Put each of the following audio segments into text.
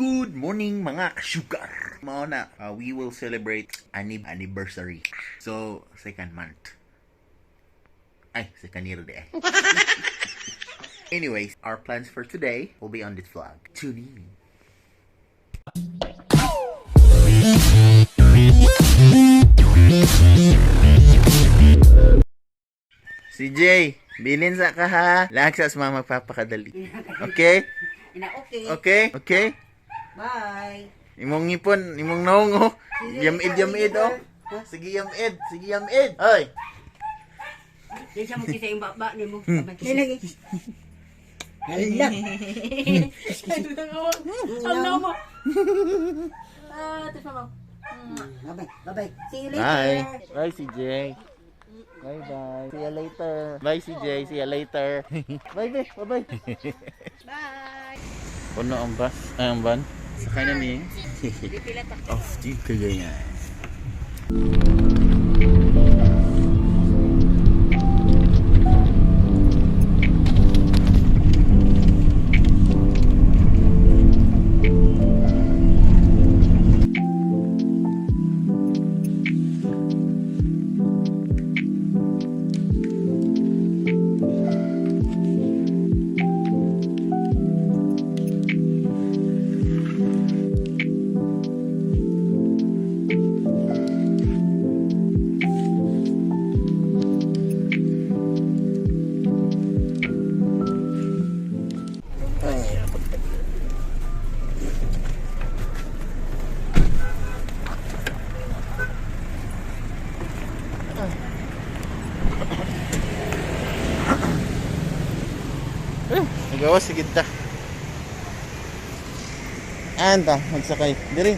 Good morning, mga sugar. Mao na, we will celebrate anniversary. So, second month. Ay, second year diay. Anyways, our plans for today will be on this vlog. Tune in. CJ, bilin sa ka ha. Laksa sa mga magpapakadali. Okay? Ina, okay. Okay? Okay? Bye. Imong ngipon, imong naong oh. Yamid, yamid oh. Sige yamid, sige yamid. Oy. Di siya mo kita yung baba ni mo. Lagi. Hala. Ang mo. Ah, tapos mama. Bye-bye. Bye-bye. See you later. Bye. Bye, CJ. Bye bye. See you later. Bye, CJ. See you later. Bye, bye. Bye bye. Bye. Puno ang bus. Ay, ang van. Sakay na mi. Off to Cagayan. Nagawa sige ta. Anta, magsakay. Diri.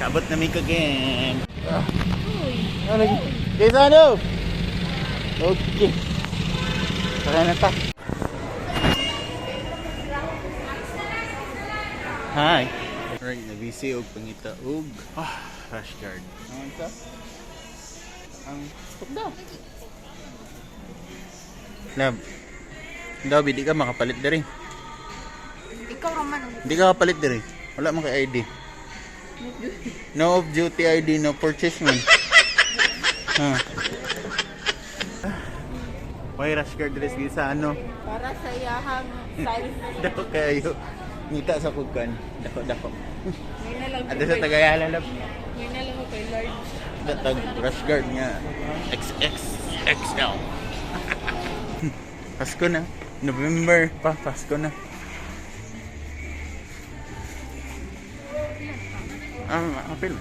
Kabot na mi again. Ah. Ano lagi? Kaysa ano? Okay. Sakay na ta. Hi. Right, nabisi og pangita og rash guard. Ano ta? Ang tukda. Lab. Daw, di ka makapalit diri. Ikaw raman. Hindi ka kapalit diri. Wala man kay ID. No off duty ID, no purchase man. Ha. Why rush guard dress sa ano? Para sa iyahang size. Dako kayo. Ngita sa kukan. Dako dako. Ngayon na lang. Ada sa Tagayala lab. Ngayon na lang ako kay large. Datag rush guard nga XXXL. Pasko na. November pa, Pasko na. Ah, apil.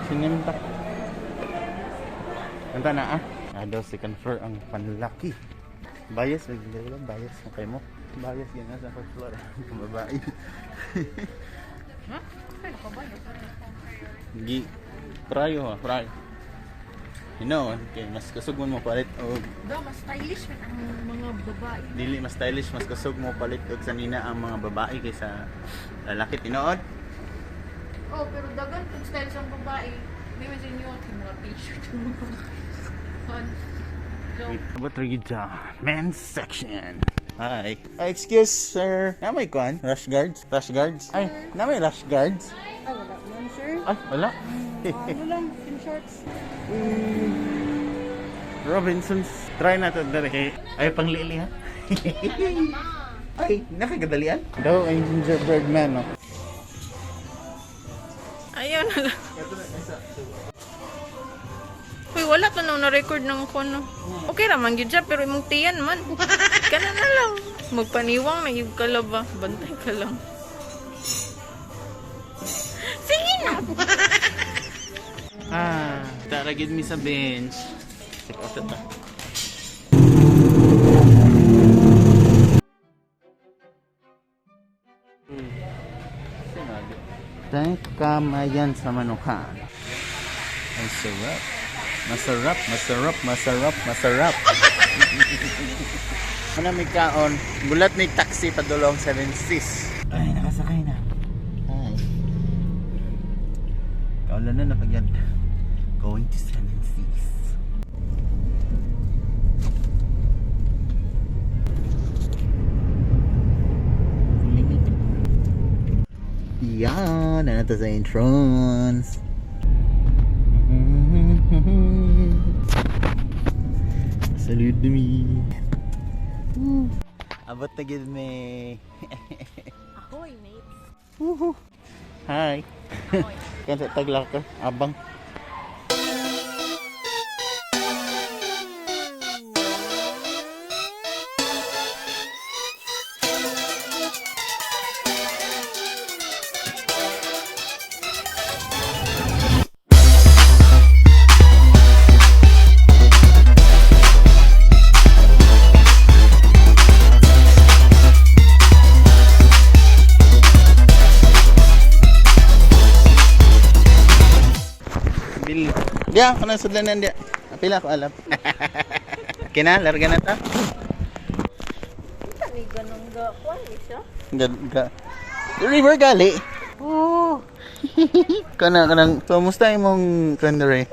Sinemta. Kanta na ah. Ah, daw second floor ang panlaki. Bias, lagi lang bias na kayo mo. Bias yan sa first floor. Ang babae. Ha? Ay, nakabayas. Gi, prayo ha, prayo. You know, okay, mas kusog mo palit og Daw, mas stylish man ang mga babae. dili mas stylish, mas kusog mo palit og sanina ang mga babae kaysa lalaki tinuod. Oh, pero dagan kung stylish ang babae. May sa inyo ang mga t-shirt. Ano? What are you done? Men's section. Hi. Excuse, sir. Na may kwan? Rush guards? Rush guards? Ay, na may rush guards? Ay, wala man, sir. Ay, wala. Ano lang, in shorts. Robinsons. Try na to dere. Ay, panglili ha. Ay, nakagadalian. Daw ay gingerbread man, no? Ayaw na lang. Uy, wala to nang na-record ng kono. Okay ra man gyud siya, pero imong tiyan man. Kana na lang. Magpaniwang na gyud ka ba? Bantay ka lang. Sige na. Ah, tara gid mi sa bench. Check out ta. Kamayan sa manukan. Ang sarap. Masarap, masarap, masarap, masarap. Ano may kaon? Bulat may taxi padulong 7 Seas. Ay, nakasakay na. Ay. Kaulan. Ano na pag yan? Going to Seven Seas. Yan, na nato sa entrance. Salute me. Abot na gid me. Ahoy, mates. Woohoo. Hi. Kansa taglak ka? Abang. Bil. Dia, kana sudlanan dia. Apila ko alam. Kina, larga na ta. Ni ganun ga kuan eh siya. Ga, ga. River gali. Oh. Kana kanang so musta imong kanere?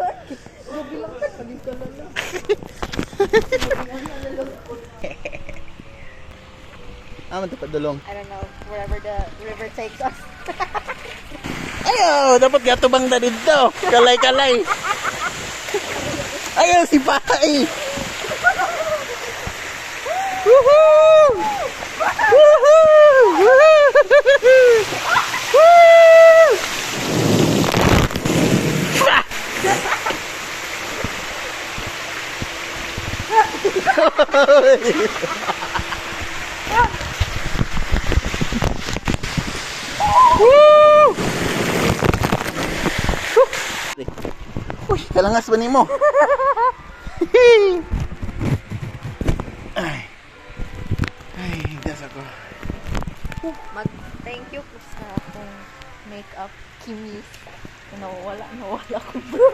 Ah, man padulong. I don't know, wherever the river takes us. Ayaw, dapat gatubang na dito. Kalay-kalay. Ayaw, si Pai. Woohoo! Woohoo! Woohoo! Woo! Woo! Uy, kalangas ba nimo? Ay. Ay, das ako. Mag thank you po sa akong makeup kimis. Nawala, nawala ko bro.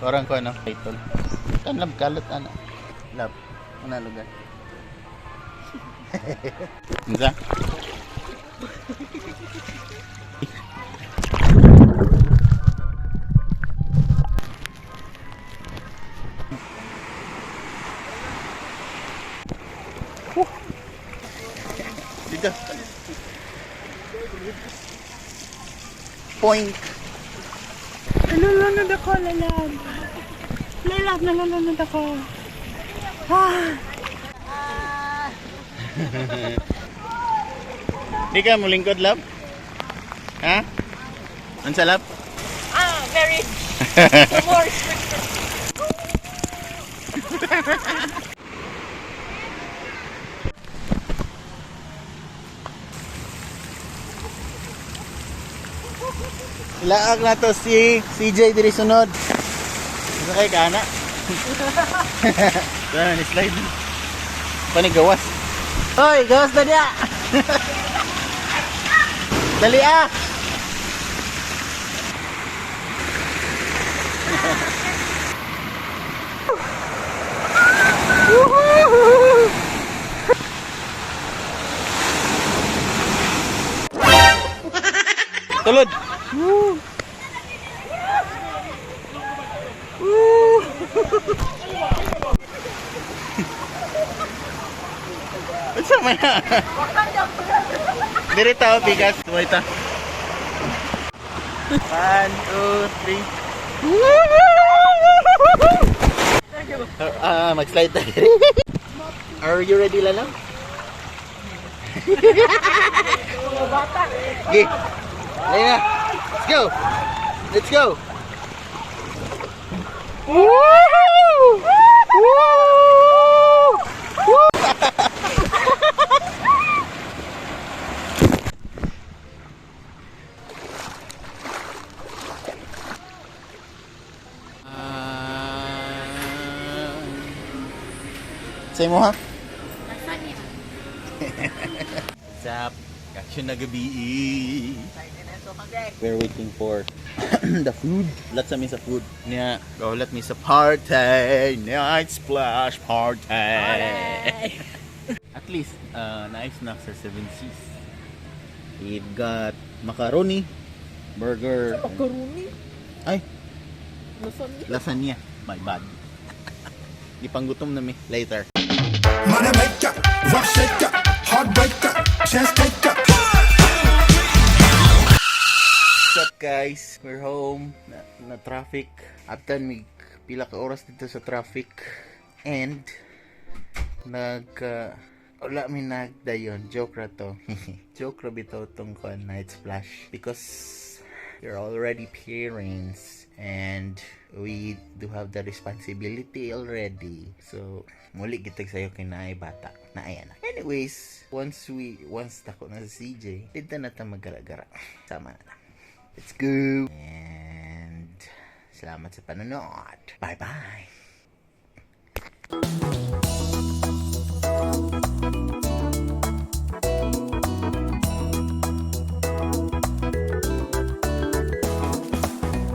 Orang ko ano, title. Kan lab kalat ana. Lab. Una lugar. Unsa? Dito. Point. Nalulunod ako, lalab. Lalab, nalulunod ako. Ah. Di ka mulingkod, love? Ha? Unsa, love? Ah, marriage. More scripture. Ilaag na to si CJ diri sunod. Sa kay kana. Wala ni slide. Panigawas. Hoy, gawas na niya. Dali ah. Tulod. Woo. Unsa man na? Diri ta bigas, duway ta. 1 2 3. Ah, mag-slide ta diri. Are you ready, Lala? Okay. Lena, let's go. Let's go. Woo! Woo! Woo! Say mo ha? What's up? Action na gabi. We're waiting for the food. Lat sa mi sa food. Niya, gaulat mi sa party. Night splash party. At least, nice snack sa 7 Seas. We've got macaroni, Burger. Macaroni. Ay, Lasagna. Lasagna. My bad. Gipanggutom na mi. Later. Money maker, rough shaker, heartbreaker, chance taker. What's up, guys? We're home. Na traffic. After mig pila ka oras dito sa traffic. And nag wala mi nagdayon. Joke ra to. Joke ra bitaw tong kuan, night splash, because you're already parents and we do have the responsibility already. So, muli gitag sayo kay naay bata. Naay anak. Anyways, once dako na sa CJ, dito na ta magara-gara. Sama na lang. Let's go! And salamat sa panonood. Bye-bye!